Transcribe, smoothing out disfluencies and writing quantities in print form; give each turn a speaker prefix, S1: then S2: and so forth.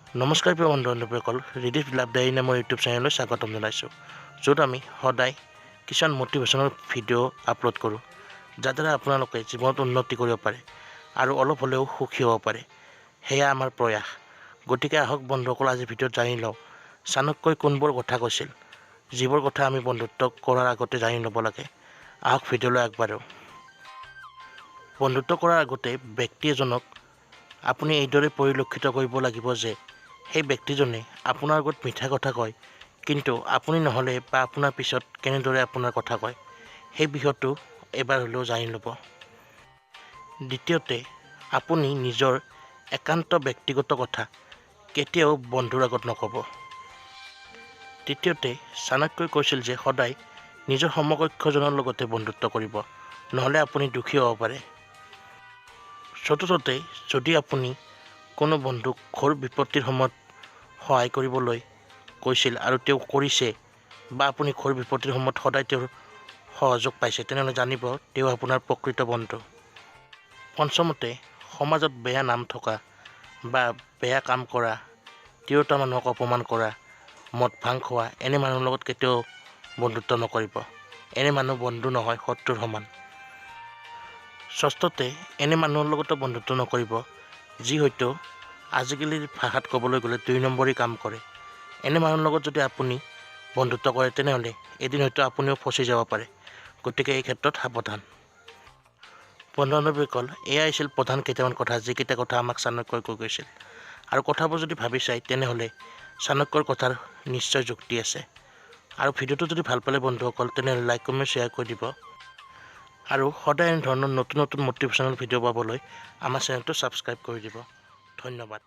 S1: নমস্কাৰ প্ৰিয় বন্ধু বান্ধৱীসকল, ৰিডিফ লাভ ডায়েৰী নামৰ ইউটিউব চেনেললৈ স্বাগতম জনাইছোঁ, য'ত আমি সদায় কিছুমান মটিভেশ্যনেল ভিডিঅ' আপলোড কৰোঁ, যাৰ দ্বাৰা আপোনালোকে জীৱনত উন্নতি কৰিব পাৰে আৰু অলপ হ'লেও সুখী হ'ব পাৰে। সেয়া আমাৰ প্ৰয়াস। গতিকে আহক বন্ধুসকল, আজি ভিডিঅ'ত জানি লওঁ চাণক্যই কোনবোৰ কথা কৈছিল, যিবোৰ কথা আমি বন্ধুত্ব কৰাৰ আগতে জানি ল'ব লাগে। আহক ভিডিঅ'লৈ আগবাঢ়োঁ। বন্ধুত্ব কৰাৰ আগতে ব্যক্তি এজনক আপুনি এইদৰে পৰিলক্ষিত কৰিব লাগিব যে সেই ব্যক্তিজনে আপোনাৰ আগত মিঠা কথা কয়, কিন্তু আপুনি নহ'লে বা আপোনাৰ পিছত কেনেদৰে আপোনাৰ কথা কয়, সেই বিষয়টো এবাৰ হ'লেও জানি ল'ব। দ্বিতীয়তে, আপুনি নিজৰ একান্ত ব্যক্তিগত কথা কেতিয়াও বন্ধুৰ আগত নক'ব। তৃতীয়তে, চাণক্যই কৈছিল যে সদায় নিজৰ সমকক্ষজনৰ লগতে বন্ধুত্ব কৰিব, নহ'লে আপুনি দুখী হ'ব পাৰে। চতুৰ্থতে, যদি আপুনি কোনো বন্ধুক ঘোৰ বিপত্তিৰ সময়ত সহায় কৰিবলৈ কৈছিল আৰু তেওঁ কৰিছে, বা আপুনি ঘোৰ বিপত্তিৰ সময়ত সদায় তেওঁৰ সহযোগ পাইছে, তেনেহ'লে জানিব তেওঁ আপোনাৰ প্ৰকৃত বন্ধু। পঞ্চমতে, সমাজত বেয়া নাম থকা বা বেয়া কাম কৰা, তিৰোতা মানুহক অপমান কৰা, মদ ভাং খোৱা, এনে মানুহৰ লগত কেতিয়াও বন্ধুত্ব নকৰিব। এনে মানুহ বন্ধু নহয়, শত্ৰুৰ সমান। ষষ্ঠতে, এনে মানুহৰ লগতো বন্ধুত্ব নকৰিব যি হয়তো আজিকালিৰ ভাষাত ক'বলৈ গ'লে দুই নম্বৰী কাম কৰে। এনে মানুহৰ লগত যদি আপুনি বন্ধুত্ব কৰে, তেনেহ'লে এদিন হয়তো আপুনিও ফচি যাব পাৰে। গতিকে এই ক্ষেত্ৰত সাৱধান। বন্ধু বান্ধৱীসকল, এয়াই আছিল প্ৰধান কেইটামান কথা, যিকেইটা কথা আমাক চাণক্যই কৈ গৈছিল। আৰু কথাবোৰ যদি ভাবি চায়, তেনেহ'লে চাণক্যৰ কথাৰ নিশ্চয় যুক্তি আছে। আৰু ভিডিঅ'টো যদি ভাল পালে বন্ধুসকল, তেনেহ'লে লাইক, কমেণ্ট, শ্বেয়াৰ কৰি দিব আৰু সদায় এনেধৰণৰ নতুন নতুন মটিভেশ্যনেল ভিডিঅ' পাবলৈ আমাৰ চেনেলটো ছাবস্ক্ৰাইব কৰি দিব। ধন্যবাদ।